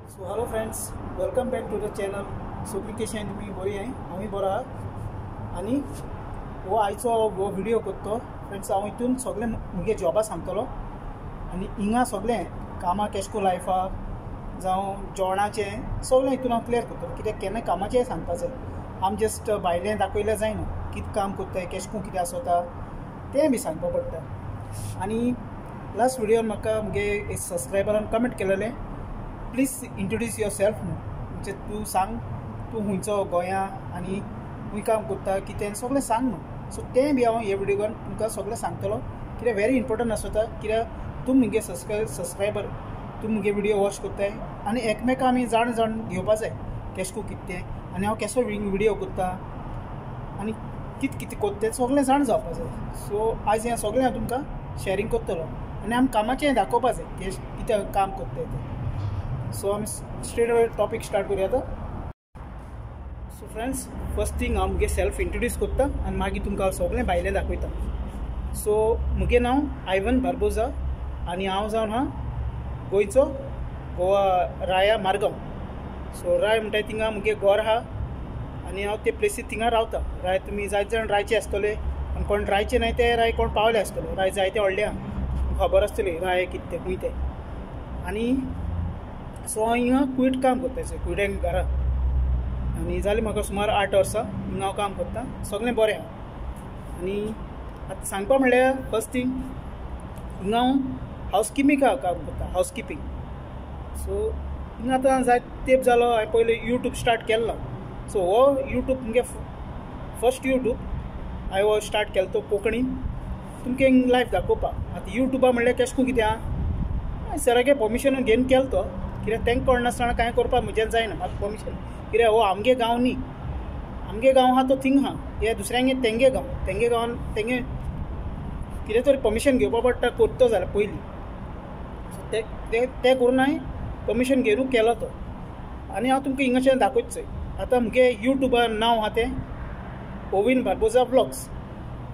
So hello friends, welcome back to the channel. सगळीं कशें तुमी बरी आहाय? हांवूय बरो आहा. आनी हो आयचो हो व्हिडियो करतो फ्रेंड्स, हांव हितून सगळें मुगे जॉबा सांगतलो आनी हिंगा सगळें कामां केशको लायफा जावं जेवणाचें सगळें हितून हांव क्लियर करतलो. कित्याक केन्ना कामाचें सांगपा जाय, आम जस्ट भायलें दाखयल्यार जायना, कितें काम करताय, केशको कितें आसता तें बी सांगपा पडटा. आनी लास्ट व्हिडियोन म्हाका मुगे एक सबस्क्रायबरान कमेंट केलेलें, प्लीज इंट्रोड्यूस your self न्हू, म्हणजे तूं सांग तूं खंयचो गोंया आनी खंय काम करता कितें सगळें सांग न्हू. सो तें बी हांव हे व्हिडियोन तुमकां सगळें सांगतलो, कित्याक व्हेरी इम्पोर्टंट आसता. कित्याक तूं मुगे सबस्क्रायबर, तूं मुगे व्हिडियो वॉच करताय आनी एकमेकां आमी जाण जाण घेवपा जाय केशको कितें तें आनी हांव केसो व्हिडियो करता आनी कितें कितें करता तें सगळें जाण जावपा जाय. सो आयज हें सगळें हांव तुमकां शॅरींग करतलो आनी आमी कामाचें दाखोवपा जाय कितें काम करताय तें. सो आमी स्ट्रेट अवे टॉपीक स्टार्ट करूया आतां. सो फ्रेंड्स, फर्स्ट थिंग हांव मुगे सेल्फ इंट्रोड्यूस करता आनी मागीर तुमकां हांव सगळें भायलें दाखयता. सो मुगे नांव आयवन बार्बोजा आनी हांव जावन आहा गोंयचो, गोवा राया मारगांव. सो राय म्हणटा थिंगा मुगे घर आहा आनी हांव ते प्लेसीर थिंगा रावता. राय तुमी जायते जाण रायचे आसतले आनी कोण रायचे न्हय ते राय कोण पावले आसतले, राय जायते व्हडले आहा, खबर आसतली राय कितें तें खंय तें. आनी सो हांव हिंगा कुवेट काम करता, कुवेटाक घरा आनी जालें म्हाका सुमार 8 वर्सां हिंगा हांव काम करता, सगळें बरें आहा. आनी आतां सांगपा म्हणल्यार फर्स्ट थिंग हिंगा हांव हावसकिपिंगा काम करता, हावसकिपींग. सो हिंगा आतां जायते तेंप जालो हांवें पयलीं यूट्यूब स्टार्ट केल्लो. सो हो यूट्यूब मुगे फर्स्ट यूट्यूब हांवें हो स्टार्ट केलो तो कोंकणीन तुमकां लायफ दाखोवपाक. आतां यूट्यूबा म्हणल्यार केशें करून कितें आहा, सरागे परमिशन घेवन केलो तो, कित्याक तांकां कळनासतना कांय करपाक म्हज्यान जायना, म्हाका परमिशन. कित्याक हो आमगे गांव न्ही, आमगे गांव आहा तो थिंग आहा, हे दुसऱ्यांगे तेंगे गांव, तेंगे गांवान तेंगे कितें तरी परमिशन घेवपा पडटा करतो जाल्यार पयलीं. सो तें करून हांवें परमिशन घेवन केलो तो. आनी हांव तुमकां हिंगाच्यान दाखयता चोय. आतां मुगे यूट्यूबार नांव आहा तें ओविन बार्बोजा व्लॉग्स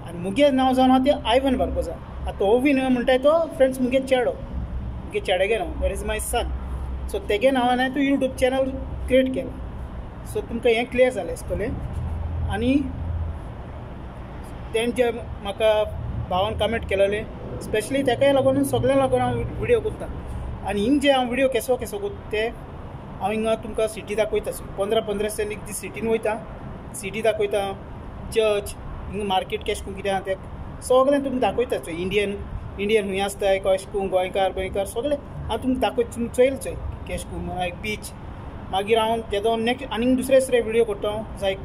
आनी मुगे नांव जावन आहा तें आयवन बार्बोजा. आतां ओविन म्हणटाय तो फ्रेंड्स मुगे चेडो, मुगे चेड्यागे नांव, that is my son. So तेगे नांवान हांवें तो यूट्यूब चॅनल क्रिएट केला. सो तुमकां हें क्लियर जालें आसतलें. आनी तेंचे म्हाका भावान कमेंट केलेलें, स्पेशली तेकाय लागून सगळ्यांक लागून हांव व्हिडियो करता. आनी हिंग जे हांव व्हिडियो केसो केसो करता ते हांव हिंगा तुमकां सिटी दाखयता. 15-15 दिसांनी एक दीस सिटीन वयता, सिटी दाखयता, चर्च हिंगा मार्केट केशें करून कितें आहा तें सगळें तुमकां दाखयता. चोय इंडियन इंडियन खूंय आसताय, कशें करून गोंयकार गोंयकार सगळें हांव तुमकां दाखयता, तुमी चोयल चोय केशें करून लायक बीच. मागीर हांव तेजो नेक्स्ट आनीक दुसरे दुसरे व्हिडियो करता, लायक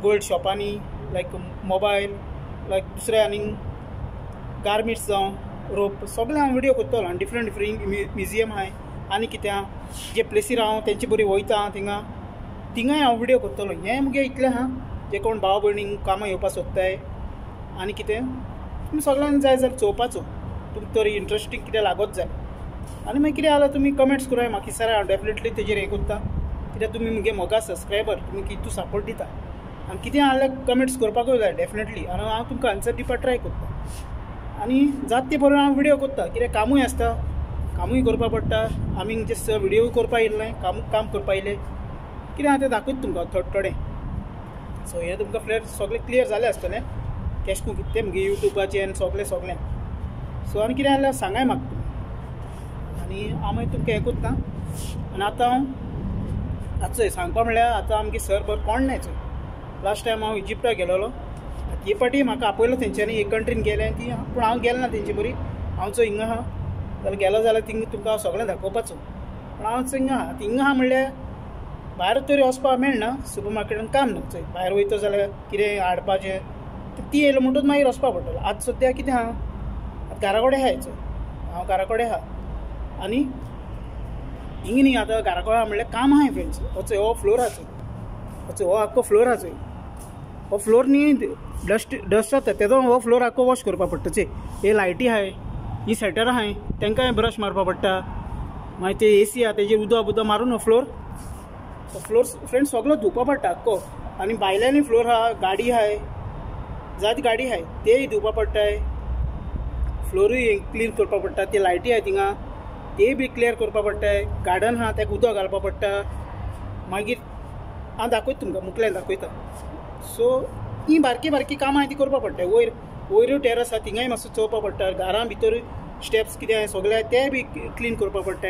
गोल्ड शॉपांनी, लायक मोबायल, लायक दुसरे आनीक गार्मेंट्स जावं रोप सगळें हांव व्हिडियो करतलो. आनी डिफरंट डिफरंट म्युजियम आहाय आनी कितें आहा जे प्लेसीर हांव तेंचे बरी वयता थिंगा थिंगाय हांव व्हिडियो करतलो. हें मुगे इतलें आहा जे कोण भाव भयणींक कामां येवपाक सोदताय आनी कितें तुमी सगळ्यांक जाय जाल्यार चोवपाचो, तुमकां तरी इंट्रस्टींग कितें लागत जाय. आनी मागीर कितें जाल्यार तुमी कमेंट्स कराय म्हाका सर, हांव डेफिनेटली तेजेर हें करता. कित्याक तुमी मुगे मोगा सबस्क्रायबर, तुमी कितू सपोर्ट दिता आनी कितें जाल्यार कमेंट्स करपाकूय जाय डेफिनेटली. आनी हांव तुमकां आन्सर दिवपाक ट्राय करता आनी जाता ते बरोबर हांव व्हिडियो करता. कित्याक कामूय आसता, कामूय करपाक पडटा. आमी जस्ट व्हिडियो करपाक येयलें, काम करपाक येयलें, कितें आहा तें दाखयता तुमकां थोडे थोडें. सो हें तुमकां फ्लॅट सगळें क्लियर जालें आसतलें केशें करून कितें तें मुगे यूट्यूबाचें आनी सगळें सगळें. सो आनी कितें जाल्यार सांगाय म्हाका तुमी आनी हांव मागीर तुमकां हें करता. आनी आतां हांव आतां चोय सांगपा म्हणल्यार आतां आमगे सर बरें कोण नाय चोय. लास्ट टायम हांव इजिप्टाक गेलोलो, हे पाटी म्हाका आपयलो तेंच्यांनी, एक कंट्रीन गेलें ती, पूण हांव गेलो ना तेंचे बरी. हांव चोय हिंगा आहा जाल्यार गेलो जाल्यार थिंगा तुमकां हांव सगळें दाखोवपाचो, पूण हांव चोय हिंगा आहा. हिंगा आहा म्हणल्यार भायर तरी वचपाक मेळना, सुपर मार्केटान काम ना चोय, भायर वयतो जाल्यार कितें हाडपाचें ती येयलो म्हणटूच मागीर वचपाक पडटलो. आतां सद्या कितें आहा, आतां घरा कडेन आहा चोय, हांव घरा कडेन आहा. आनी हिंग न्ही आतां घरा कडेन म्हणल्यार काम आहा फ्रेंड्स. हो चोय हो फ्लोर आहा चोय, हो चोय हो आख्खो फ्लोर आहा चोय, हो फ्लोर न्ही डस्ट डस्ट जाता तेजो हो फ्लोर आख्खो वॉश करपाक पडटा. चोय हे लायटी आहाय, ही सेटर आहाय, तांकांय ब्रश मारपाक पडटा. मागीर ते एसी आहा तेजेर उदक बुदक मारून हो फ्लोर, हो फ्लोर फ्रेंड्स सगळो धुवपा पडटा आख्खो. आनी भायल्यानूय फ्लोर आहा, गाडी आहाय, जायती गाडी आहाय तेय धुवपा पडटाय, फ्लोरूय क्लीन करपाक पडटा. ते लायटी आहाय थिंगा ते बी क्लियर करपा पडटा. गार्डन आहा ताका उदक घालपा पडटा. मागीर हांव दाखयता तुमकां मुखल्यान दाखयता. सो ही बारकी बारकी कामां ती करपा पडटा. वयर वयरूय टेरस आहा थिंगाय मातसो चोवपा पडटा. घरां भितर स्टेप्स कितें आहा सगळें तें बी क्लीन करपा पडटा.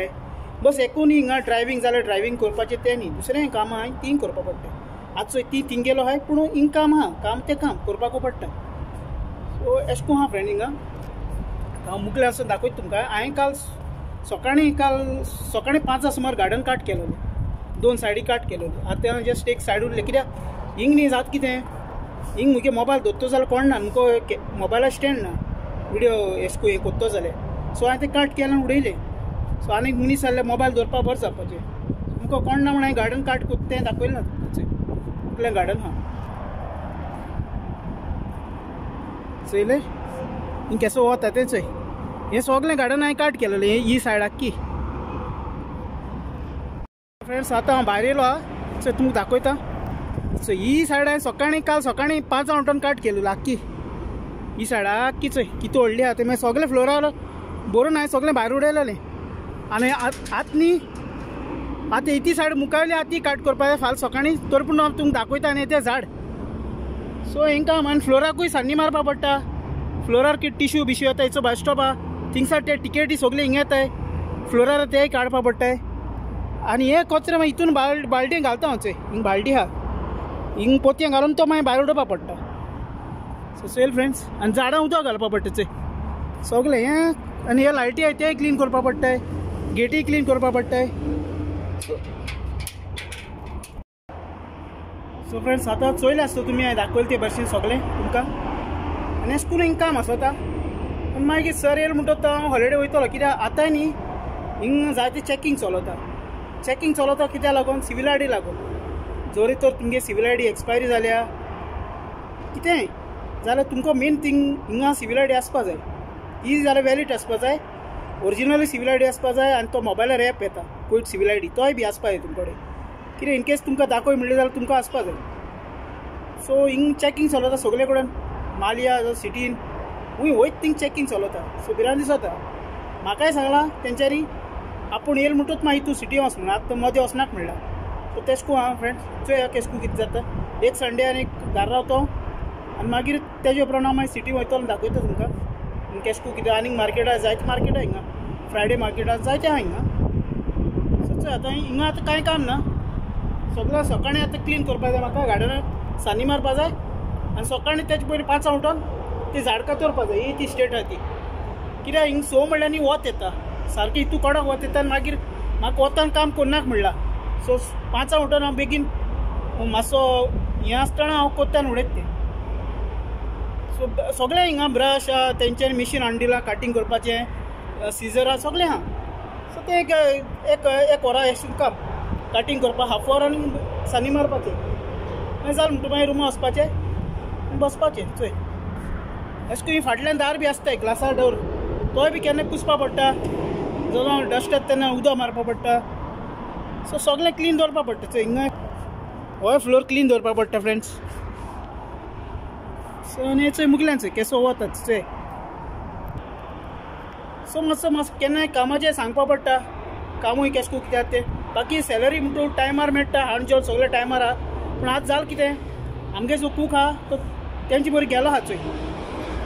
बस एकूण हिंगा ड्रायव्हींग जाल्यार ड्रायव्हींग करपाचें तें न्ही, दुसरें कामां आहाय तीं करपा पडटा. आतां चोय ती थिंग गेलो आहाय पूण हिंग काम आहा, काम तें काम करपाकू पडटा. सो एशें कोन्न आहा फ्रेंड हिंगा. हांव मुखल्यान वचून दाखयता तुमकां. हांवें काल सकाळीं 5 सुमार गार्डन काट केलोलें, 2 सायडी काट केलोली. आतां जस्ट एक सायड उरलें कित्याक हिंग न्ही जात कितें हिंग मुगे मोबायल दोत्तो जाल्यार कोण ना, मुको मोबायला स्टँड ना विडियो एशें कोन्न हें कोत्तो जाल्यार. सो हांवें तें काट केलें आनी उडयलें. सो आनीक मनीस जाल्यार मोबायल दवरपा बरें जावपाचें. तुमकां कोण ना म्हण हांवें गार्डन काट कोत्ता तें दाखयलें ना तुमकां. मुखल्यान गार्डन आहा चोयलें, हिंग केसो वता तें चोय. हें सगळें गार्डन हांवें काट केलेलें ही सायड आख्खी. फ्रेंड्स आतां हांव भायर येयलो आहा, चोय तुमकां दाखयता. सो ही सायड हांवें सकाळीं काल सकाळीं 5 उठोन काट केलेली आख्खी. ही सायड आख्खी चोय कितू व्हडली आहा. ते मागीर सगळें फ्लोरार भरून हांवें सगळें भायर उडयलेलें. आनी आतां न्ही आतां ती सायड मुखावयली आतां ती काट करपा जाय फाल्यां सकाळीं. तर पूण हांव तुमकां दाखयता. आनी तें झाड सो हेंकां आनी फ्लोराकूय सान्नी मारपा पडटा. फ्लोरार कितें टिश्यू बिश्यू येता हेचो बस स्टॉप आहा थिंगसार ते टिकेटी सगळे हिंगा येताय फ्लोरार तेय काडपा पडटाय. आनी हे कचरे मागीर हितून बालटी घालता हांव. चोय हिंग बालटी आहा, हिंग पोतयां घालून तो मागीर भायर उडोवपा पडटा. So Choyal friends. आनी झाडां उदक घालपा पडटा चोय सगळें हें. आनी हे लायटी आहाय तेय क्लीन करपा पडटाय, गेटी क्लीन करपा पडटाय. सो फ्रेंड्स आतां चोयलें आसता तुमी हांवें दाखयलें ते भशेन सगळें तुमकां. आनी अशें करून हिंग काम आसता. आनी मागीर सर येयलो म्हणटकच हांव हॉलिडे वयतलो कित्याक आतांय न्ही हिंग जायते चॅकींग चलता. चॅकींग चलता कित्याक लागून सिवील I D लागून. जरी तर तुमगे सिवील I D expiry जाल्या कितेंय जाल्यार तुमकां मेन थींग हिंगा सिवील I D आसपा जाय. ती जाल्यार वॅलीड आसपा जाय, ओरिजिनली सिवील I D आसपा जाय. आनी तो मोबायलार एप येता कोयट सिवील I D तोय बी आसपा जाय तुमकडे. कितें इनकेस तुमकां दाखय म्हणलें जाल्यार तुमकां आसपा जाय. सो हिंग चॅकींग चलता सगळे कडेन मालिया सिटीन हूंय वयत थिंग चॅकींग चलता. सो भिरांत दिसता. म्हाकाय सांगलां तेंच्यांनी आपूण येयल म्हणटूच मागीर तूं सिटी वच म्हणून, आतां मदें वचनाक म्हणलां. सो तेश कोन्न आहा फ्रेंड्स. चोया केश कोन्न कितें जाता. एक संडे आनी घरा रावतो आनी मागीर तेजे उपरांत हांव मागीर सिटी वयतलो दाखयता तुमकां केश कोन्न कितें. आनीक मार्केट आहा जायते मार्केट आहा हिंगा, फ्रायडे मार्केट आहा जायते आहा हिंगा. सो चोय आतां हिंगा आतां कांय काम ना, सगळें सकाळीं आतां क्लीन करपा जाय म्हाका. गार्डनाक सानी मारपा जाय आनी सकाळीं तेजे पयलीं 5 उठोन ती झाड कातरपा जाय. ही ती स्टेट आहा ती कित्याक हिंग 6 म्हणल्यार न्ही वत येता सारकें, हितू कडक वत येता आनी मागीर म्हाका वतान काम करनाक म्हणलां. सो 5 उठोन हांव बेगीन मातसो हें आसतना हांव कोत्तान उडयता तें. सो सगळें हिंगा ब्रश आहा तेंच्यांनी मिशीन हाडून दिलां कटींग करपाचें, सिजर आहा सगळें आहा. सो तें एक एक एक वरां अशें काम कटींग करपाक, हाफ वर आनी सानी मारपाचें. मागीर जालें म्हणटा मागीर रुमा वचपाचें आनी बसपाचें. चोय अशें करून फाटल्यान दार बी आसताय ग्लासार डोर, तोय बी केन्ना पुसपा पडटा. जेन्ना डस्ट येता तेन्ना उदक मारपा पडटा. सो सगळें क्लीन दवरपा पडटा. चोय हिंगा होय फ्लोर क्लीन दवरपा पडटा फ्रेंड्स. सो आनी चोय मुगल्यान चोय केसो वता चोय. सो मातसो मातसो केन्नाय कामाचें सांगपा पडटा, कामूय केश कोन्न कित्याक तें. बाकी सॅलरी म्हणटू टायमार मेळटा, हाडून जेवण सगळें टायमार आहा. पूण आतां जालें कितें आमगे जो कूक आहा तो तेंचे बरोबर गेलो आहा चोय.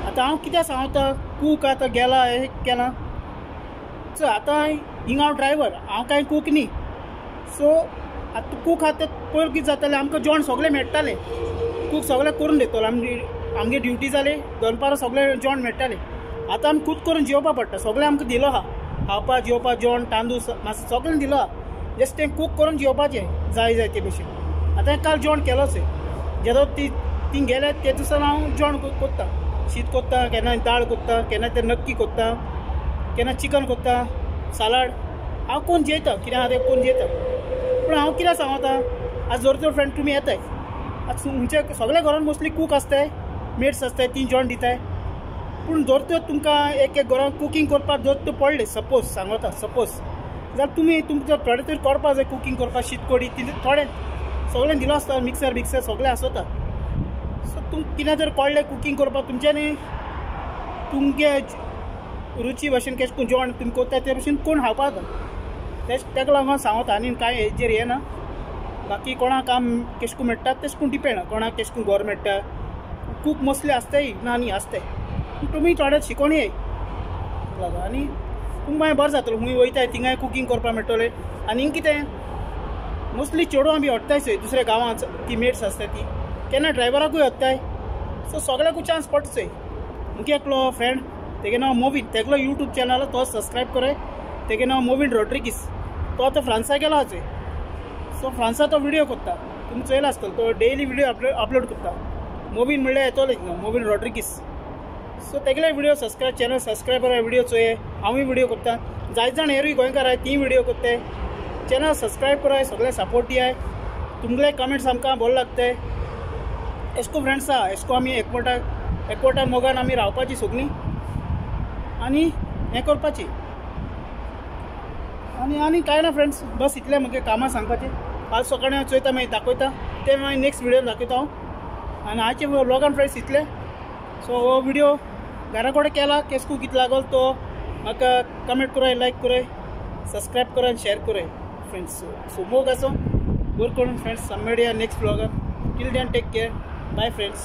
आतां हांव कित्याक सांगता कूक आतां गेला हें केलां. चोय आतां हिंगा हांव ड्रायव्हर, हांव कांय कूक न्ही. सो आतां कूक आहा तें पयर कितें जातालें आमकां जेवण सगळें मेळटालें, कूक सगळें करून दितलो. आमगे ड्युटी जाली दनपारां सगळें जेवण मेळटालें. आतां आमी खूद करून जेवपा पडटा. सगळें आमकां दिलो आहा, खावपा जेवपा जेवण तांदूळ मातसो सगळें दिलो आहा. जस्ट तें कूक करून जेवपाचें जाय जाय ते भशेन. आतां काल जेवण केलोच जेदो ती ती गेल्या ते दिसान हांव जेवण कोत्ता, शीत कोत्ता, केन्ना दाळ कोत्ता, केन्ना ते नक्की कोत्ता, केन्ना चिकन कोत्ता, सालाड. हांव कोण जेयता कितें आहा तें कोण जेयता. पूण हांव कितें सांगता आज जर तर फ्रेंड तुमी येताय आतां तुमच्या सगळ्या घरान मोस्टली कूक आसताय, मेड्स आसताय, ती जेवण दिताय. पूण जर तर तुमकां एक एक घरान कुकींग करपाक जर तर पडलें सपोज सांगता सपोज जाल्यार तुमी तुमकां थोडें तरी करपाक जाय कुकींग करपाक. शीत कडी थोडें सगळें दिलो आसता, मिक्सर बिक्सर सगळें आसता. सो तुमकां कितें जर कळ्ळें कुकींग करपाक तुमच्यांनी तुमगे रुची भाशेन केश कोण जेवण तुमी कोत्ता ते भशेन कोण खावपाक तेच तेका लागून सांगता आनी कांय हेजेर हें ना. बाकी कोणाक काम केश कोण मेळटा तेश कोण डिपेंड, कोणाक केश कोण गोर मेळटा. कूक मोस्टली आसताय ना न्ही आसताय, तुमी थोडे शिकोन येय लागून आनी तुमकां मागीर बरें जातलो. खूंय वयताय थिंगाय कुकींग करपाक मेळटलें. आनी कितें मोस्टली चेडवां बी हडटाय चोय दुसऱ्या गांवांत, ती मेट्स आसता ती केन्ना ड्रायव्हराकूय हडटाय. सो सगळ्याकूय चान्स पडटा चोय. मुगे एकलो फ्रेंड तेगे नांव मोविन, तेगलो यूट्यूब चॅनल तो सबस्क्रायब कराय, तेगे नांव मोविन रॉड्रिगीस. तो आतां फ्रांसा गेला चोय. सो फ्रांसा तो व्हिडियो करता, तुमी चोयला आसतलो, तो डेली व्हिडियो अपलोड करता. मोविन म्हणल्यार येतलो मोविन रॉड्रिगीस. सो तेगले व्हिडियो सबस्क्रायब चॅनल सबस्क्रायब कराय, व्हिडियो चोय. हांवूय व्हिडियो करता, जायते जाण हेरूय गोंयकार आहाय तीय व्हिडियो करताय. चॅनल सबस्क्रायब कराय, सगळे सपोर्ट दियाय. तुमगेले कमेंट्स आमकां बरो लागताय. एशको फ्रेंड्स आहा, एशको आमी एकवटा एकवटा मोगान आमी रावपाची सगळीं आनी हें करपाची. आनी आनी कांय ना फ्रेंड्स, बस इतलें म्हगे कामां सांगपाचें. आज सकाळीं हांव चोयता मागीर दाखयता तें मागीर नेक्स्ट व्हिडियो दाखयता हांव. आनी आयचे व्लॉगान फ्रेंड्स इतलें. सो हो व्हिडियो घरा कडेन केला, केसकू कितें लागल तो म्हाका कमेंट कराय, लायक कराय, सबस्क्रायब कराय आनी शेयर कराय फ्रेंड्स. सो मोग आसो बरें करून फ्रेंड्स. मेळया next व्लॉगान. Till then take care, bye friends.